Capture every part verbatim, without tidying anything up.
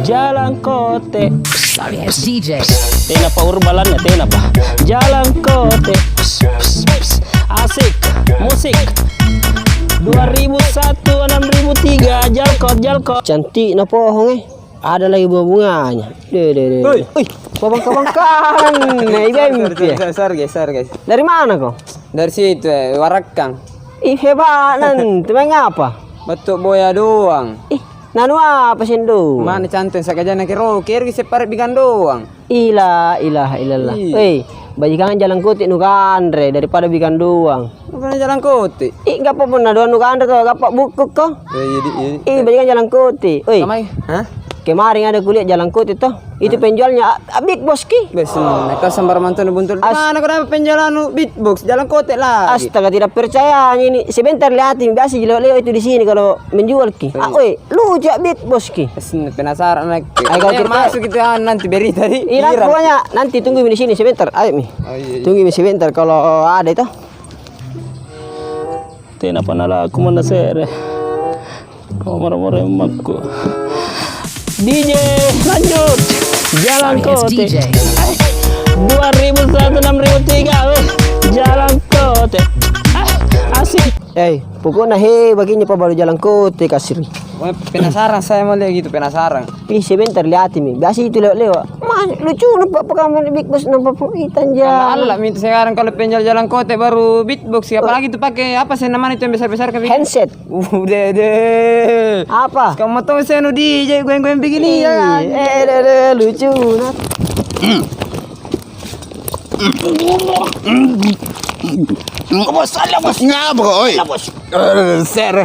Jalangkote. Sorry, it's D J. Tenapa urbalannya, tenapa. Jalangkote. Asik. Musik. Dua ribu satu, enam ribu tiga. Jalkot, jalkot. Cantikna pohong, eh. Ada lagi bunga-bunganya. Deh, deh, deh. Hoi. Wih, pabangka-bangkang. Nah, sorry, sorry, sorry, sorry, guys, sorry, guys. Dari mana kau? Dari situ, eh, Warakkang. Ih, hebat, nan. Itu main apa? Battu boya doang. Ih, nanu apa seng doang? Mana cantik sakajana kero, kero seppare bikang doang. Ila ilaha illallah. Ih. Eh, bajikangang jalangkote nukanre daripada bikang doang. Bukan jalangkote. Ih, gappa punna doang nukanre to, gappa bukku ko. Eh, iya, di, iya, di. Ih, bajikangang jalangkote. Oi. Kamai? Hah? Kemarin ada kulihat jalangkote to. Itu penjualnya a, a Big Boss ki. Bes, hmm, kau sambar mantu buntul. As- Mana kau dapat penjual anu beatbox, jalangkote lagi. Astaga, tidak percayanya ini. Sebentar lihatimi, biasa ji lewat-lewat itu di sini kalau menjual ki. Ah, oi, lucu a Big Boss ki. Bes, penasaran lagi. Ayo, kau cerita. Masuk itu, ah, nanti berita di. Iya, viral. Pokoknya nanti tunggu di sini sebentar. Ayo mi. Oh, iya, iya. Tunggu mi sebentar kalau ada itu. Tenapa nalaku manna se're. Nomoro-moro emmakku. D J, lanjut. Jalangkote. Sorry, it's D J. Dua ribu satu, enam ribu tiga, weh. Jalangkote. Ah, asik. Eh, pokoknya he, baginya pa baru jalangkote kasri. Wah, penasaran saya mau lihat gitu, penasaran. Ih, sebentar lihatimi. Biasa itu lewat-lewat. Mas, lucuna pa-, pakamma Big Boss nampa pu-, itan ja. Kamalla mintu sekarang kalau penjual jalangkote baru beatbox, apalagi itu pakai apa sih namanya itu yang besar-besar kan? Handset. Udah deh. Apa? Kamu tahu saya nu D J goyang-goyang begini ya kan? Eh, deh, deh, lucuna. Bos, ala, Bos. Ngapa kau, oi? Ala, Bos. Eh, ser.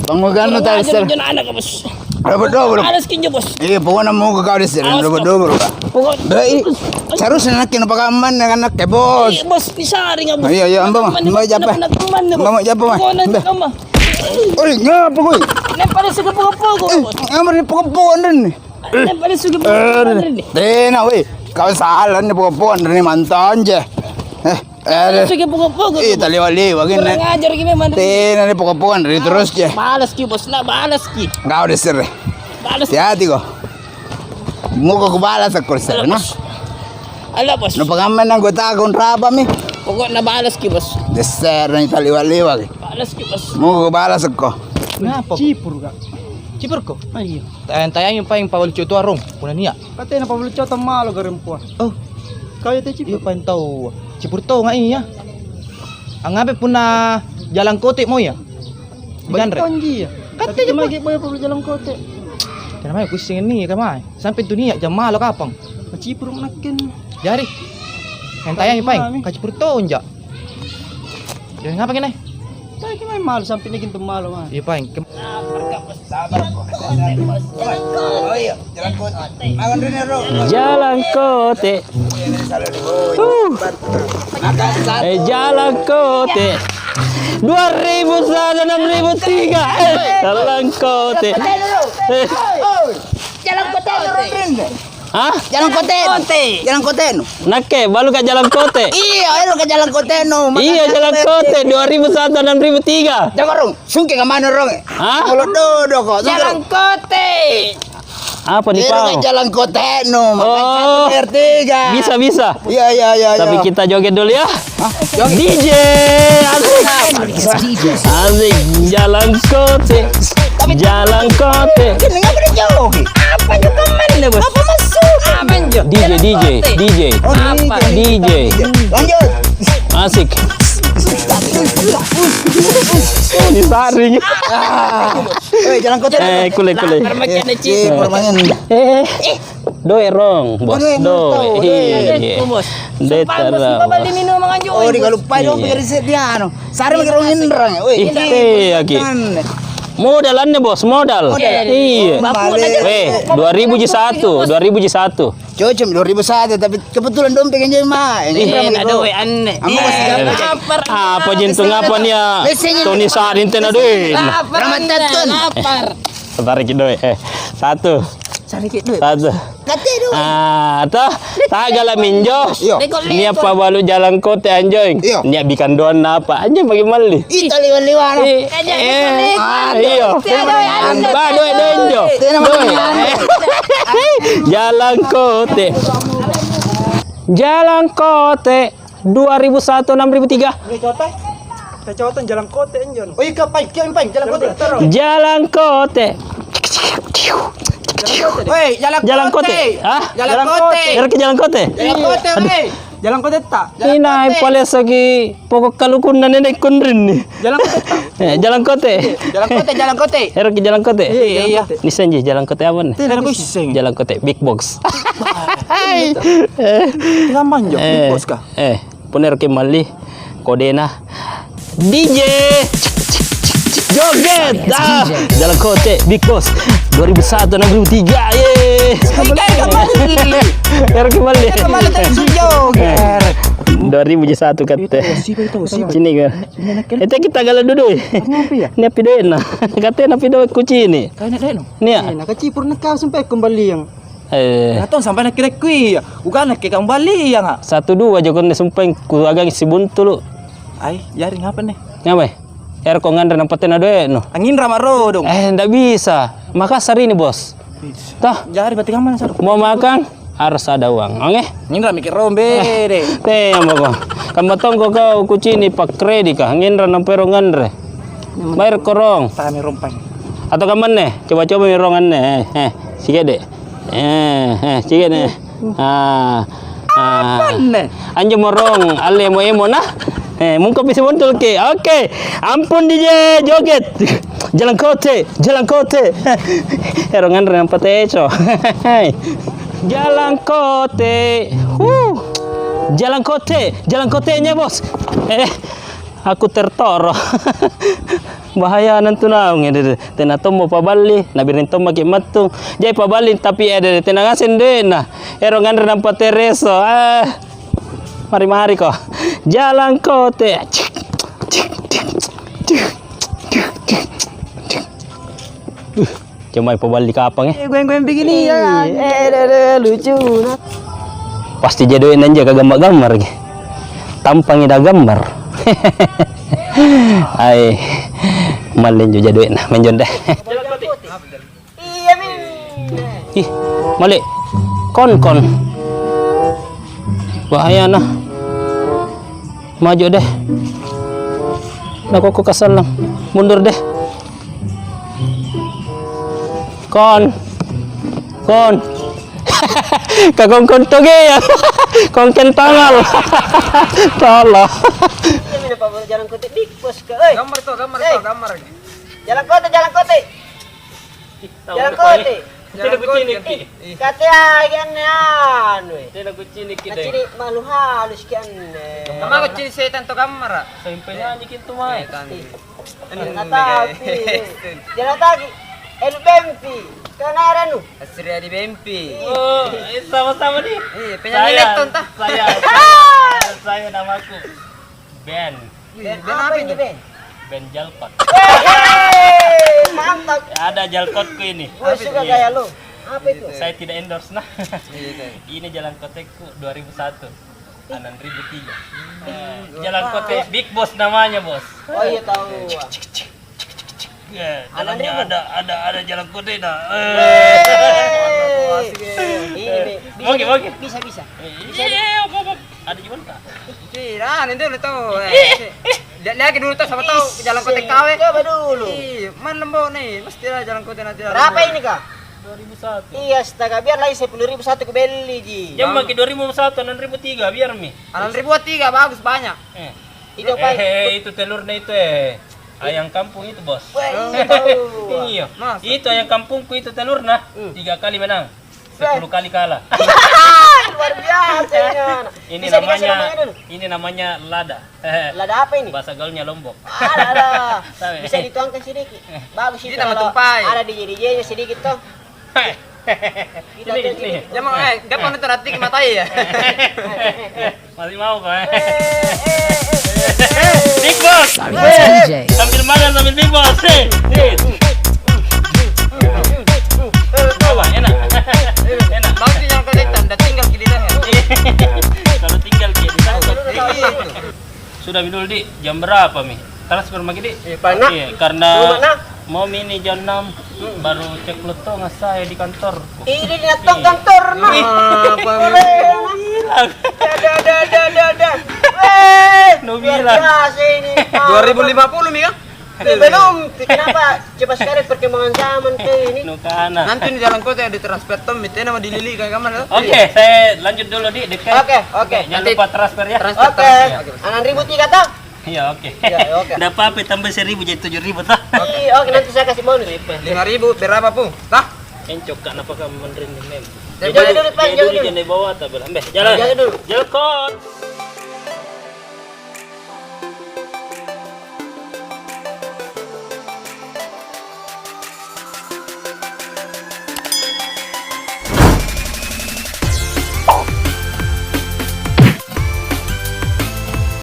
Bangun kan, Bos. Anak, Bos. Ada berdoa, Bos. Ada skin, Bos. Iya, pokoknya mau ke kau di sini, ada berdoa, Bos. Pokoknya. Baik. Seharusnya nak kena pakai aman, ya kan, nak ke, Bos. Iya, Bos, disaring, Bos. Iya, iya, Ambo, Ambo, japa. Ambo, japa, Bos. Pokoknya, Ambo. Oi, ngapa, koi? Ini pada suka pukul-pukul, Bos. Ngapa nih pukul-pukul, nih? Tena, weh. Kau salah nih, pokok-pokok dari mantan je. Eh, eh, sugi pokok-pokok. Ih, taliwa-liwa gini. Kurang ajar gini, Mandri. Tena nih, pokok-pokok dari terus je. Balas ki, Bos. Nah, balas ki. Kau udah sir. Balas. Hati-hati kau. Mau kau balas aku sir, nah. Alah, Bos. Nu pangamen anggota aku rapa mi. Pokoknya balas ki, Bos. Deser nih, taliwa-liwa ki. Balas ki, Bos. Mau kau balas aku. Kenapa? Cipur, Kak. Cipur kau? Ah, iya. Tayang-tayangi paeng pabalu cotoa rong, punna nia'. Katena pabalu cotoa malo gareng pua. Oh. Kau iya teci. Iya paeng tau. Cipuru tonga iya. Angngape punna jalangkote mo iya? Dikanre. Tonji iya. Katanya cuma ge boya pabalu jalangkote. Tena mai kuisseng ni kamai. Sampe tu nia' jam malo kapang. Macipuru nakken. Jari. Tayang-tayangi paeng. Mami. Kacipuru tonja. Jari ngapa kene? Tapi maeng malu sampe niki intu malu, Mas. Iya, paeng. Kem- Sabar, Bos. Sabar, Bos. Oh, iya. Jalan kote. Makan dulu, Bro. Jalan kote. Huh. Eh, jalan kote. Dua ribu satu, enam ribu tiga. Eh, jalan kote. Eh. Jalan kote, Bro. Hah? Jalan kote. Kote. Jalan kote nu. Nakke, balu ka jalan kote. Iya, elo ka jalan kote nu. Iya, jalan kote, dua ribu satu, enam ribu tiga. Jaga rong, sungke ka mana rong? Hah? Kalau dodo kok. Jalan kote. Apa nih, Pao? Jalan kote nu. Oh. Makan satu R tiga. Bisa, bisa. Iya, iya, iya. Tapi kita joget dulu ya. Hah? Joget? D J, asik. Asik, jalan kote. Jalan kote. Ini ngapa dia joget? Apa itu temannya, Bos? Apa maksud? Apa itu? D J, D J, D J. Oh, apa? D J. Lanjut. Asik. Disaring. Eh, jalan kote. Eh, kule, kule. Lapar macam ni, Cik. Eh, permainan. Eh. Doe rong, Bos. Doe, doe. Iya. Bos. Doe terus. Bali minum mangan. Oh, dikaluppai dong, pikir isi dia, anu. Sare maki rong inrang, woi. Ih, teh, aki. Modal anne, Bos, modal. Modal. Iya. Weh, dua ribu ji satu, dua ribu ji satu. Cocok, dua ribu satu, tapi kebetulan dompet kan jadi main. Ih, ada doe anne. Apa jentung apa nih ya? Toni Sadin tena doe. Lapar. Tarik doe. Eh, satu. Satu. Kate doang. Ah, toh? Ta'gala minjo. Iyo. Nia' pabalu jalangkote anjo. Iyo. Nia' bikandoanna apa? Anjo bagi malli. Ita liwa-liwana. Eh, eh, ah, iyo. Ba, doe, doe, injo. Tena doe. Jalangkote. Jalangkote. Dua ribu satu, enam ribu tiga. Ini cota. Kecamatan Jalangkote, injo. Oh, iya, Pak, iya, Pak, Jalangkote. Jalangkote. Woi, Jalangkote. Jalangkote. Hah? Jalangkote. Jalangkote. Jalangkote, woi. Jalangkote ta? Ina, Jalangkote. Palesaki poko' kalukunna nene' konrinni. Jalangkote ta? Eh, Jalangkote. Jalangkote, Jalangkote. Eroki Jalangkote? Iya, iya. Nissenji Jalangkote apa nih? Tidak kuisseng. Jalangkote Big Box. Hai. Gampang jo, Big Box kah? Eh, punna eroki malli kodena D J. Joget. Ah, Jalangkote Big Box dua ribu satu, enam ribu tiga. Ye. Eroki malli. Eroki malli. Eroki malli, terus joget. Dua ribu satu kata. Itu, siapa itu? Siapa? Sini kan. Ete kita gala dudui. Kenapa ya? Nia' pidoena. Katena pido kucini. Kayaknya deh no. Nia'. Eh, nakacipur nakau sampai kembaliang. Eh. Atau sampai nakkirekku iya. Bukan nakke kembaliang, ah. Satu dua jako ne sumpaeng kuagang sibuntulu. Ai, jari ngapa nih? Ngapai? Erko nganre nampa tena doe'no. Anginra maro dong. Eh, ndak bisa. Makassar ini, Bos. Toh? Jari berarti kamu satu. Mau makan? Harus ada uang, oke? Nginra mikir rombe deh. Teh, mako. Kamma tongko kau kucini pakredit kah? Nginra nampero nganre. Bayar korong. Tami rompang. Atau kamanne? Coba-coba mi rong anne. Eh, eh, sikit deh. Eh, eh, sikit deh. Ah, ah. Anjo morong, alle emo-emo nah. Eh, mungko pisi montul ke. Oke. Ampun D J joget. Jalangkote, Jalangkote. Ero nganre nampa teco. Jalangkote. Huh. Jalangkote, Jalangkotenya, Bos. Eh, aku tertoro. Bahaya nantu naung, eh, tena tommo paballi, nabiring tommaki mattung. Jai paballi tapi, eh, tena ngaseng doe'na. Ero nganre nampa tereso. Ah. Mari-mari ko. Jalangkote. Cek, cek, cek, cek. Cumai paballi kapang, eh. Eh, goyang-goyang begini, ya. Eh, deh, deh, lucu, nah. Pasti jadoe nanja kagambar-gambar, ge. Tampangi da gambar. Ai, malling jo jadoe na, menjon deh. Iya, Min. Ih, malik. Kon, kon. Bahaya, nah. Maju deh. Nah, kok kasal, nah. Mundur deh. Kon. Kon. Kakongkon toge ya. Kongken tangal. Tolong. Iya, mina, Pak, jalan kote Big Boss, Kak, eh. Gambar tuh, gambar tuh, gambar. Jalan kote, jalan kote. Jalan kote. Tena kucini' ki. Ih, katea ki anne anu, eh. Tena kucini' ki, deh. Nacini' malu halus ki anne. Kamma kucini' setang to kammara? Sampai nyanyi ki tu mae. Setang. Ih. Anu, jangan tahu ki. Jangan tahu ki. Elu Bempi. Kau nara anu? Asriadi Bempi. Oh, eh, sama-sama nih. Iya, penyanyi Leton, tah. Saya, saya, saya namaku Ben. Wih, Ben apa ini, Ben? Ben Jalkot. Weh, mantap. Ada jalkotku ini. Gue suka gaya lu. Apa itu? Saya tidak endorse, nah. Iya, itu. Ini jalan kotekku dua ribu satu, enam ribu tiga. Eh, jalan kote Big Boss namanya, Bos. Oh iya, tahu. Ya, dalamnya ada, ada, ada jalan kote dah. Eh. Ini, Be, bisa, bisa, bisa. Iya, apa-apa. Ada juga, Kak? Ih, ah, nanti udah tahu, eh. Lihat lagi dulu tuh, siapa tahu jalan kote kawe. Coba dulu. Ih, mana lembok nih? Mesti ada jalan kote nanti. Berapa ini, Kak? Dua ribu satu. Iya, astaga, biar lagi sepuluh ribu satu kubeli ji. Jam maki dua ribu satu, enam ribu tiga, biar mi. Enam ribu tiga, bagus, banyak. Eh. Itu apa? Eh, eh, itu telurnya itu, eh. Ayam kampung itu, Bos. Wah, iya, tahu. Iya. Itu ayam kampungku itu telurnya. Hmm. Tiga kali menang. Sepuluh kali kalah. Luar biasa ini anak. Ini namanya, ini namanya lada. Lada apa ini? Bahasa gaulnya Lombok. Ada, ada. Bisa dituangkan sedikit. Bagus itu. Ada D J-D J-nya sedikit toh. Ini, ini. Jangan, eh, gampang itu ratik matai ya. Masih mau kau, eh? Big Boss. Sambil makan sambil Big Boss. Eh, eh. Apa? Enak. Enak. Bagus, Sudah mi dulu, Dik. Jam berapa mi? Transfer maki, Dik? Eh, Pak, nak. Iya, karena rumah, nak. Mau mi ini jam enam, baru cek lotto ngasai di kantor. Ini di nattong kantorna. Apa mi? Ada, ada, ada, ada, ada. Eh, luar biasa ini, Pak. Dua ribu lima puluh mi, kan? Eh, belum. Kenapa? Cepat sekali perkembangan zaman ke ini. Nukana. Nanti di dalam kota ditransfer tommi, tena mau dilili kayak kamar, ya? Oke, saya lanjut dulu, Dik, deket. Oke, oke. Jangan lupa transfer, ya. Transfer, oke. Transfer. Enam ribu tiga, toh? Iya, oke. Iya, oke. Nggak apa-apa, tambah seribu jadi tujuh ribu, toh? Iya, oke, nanti saya kasih bonus. Lima ribu, berapa, Pu? Tah? Encok, Kak, napa kamu menerin, Mem? Jaga dulu, Pak, jaga dulu. Jangan bawa, tak boleh. Ambil, jalan. Jaga dulu. Jalan, Kak.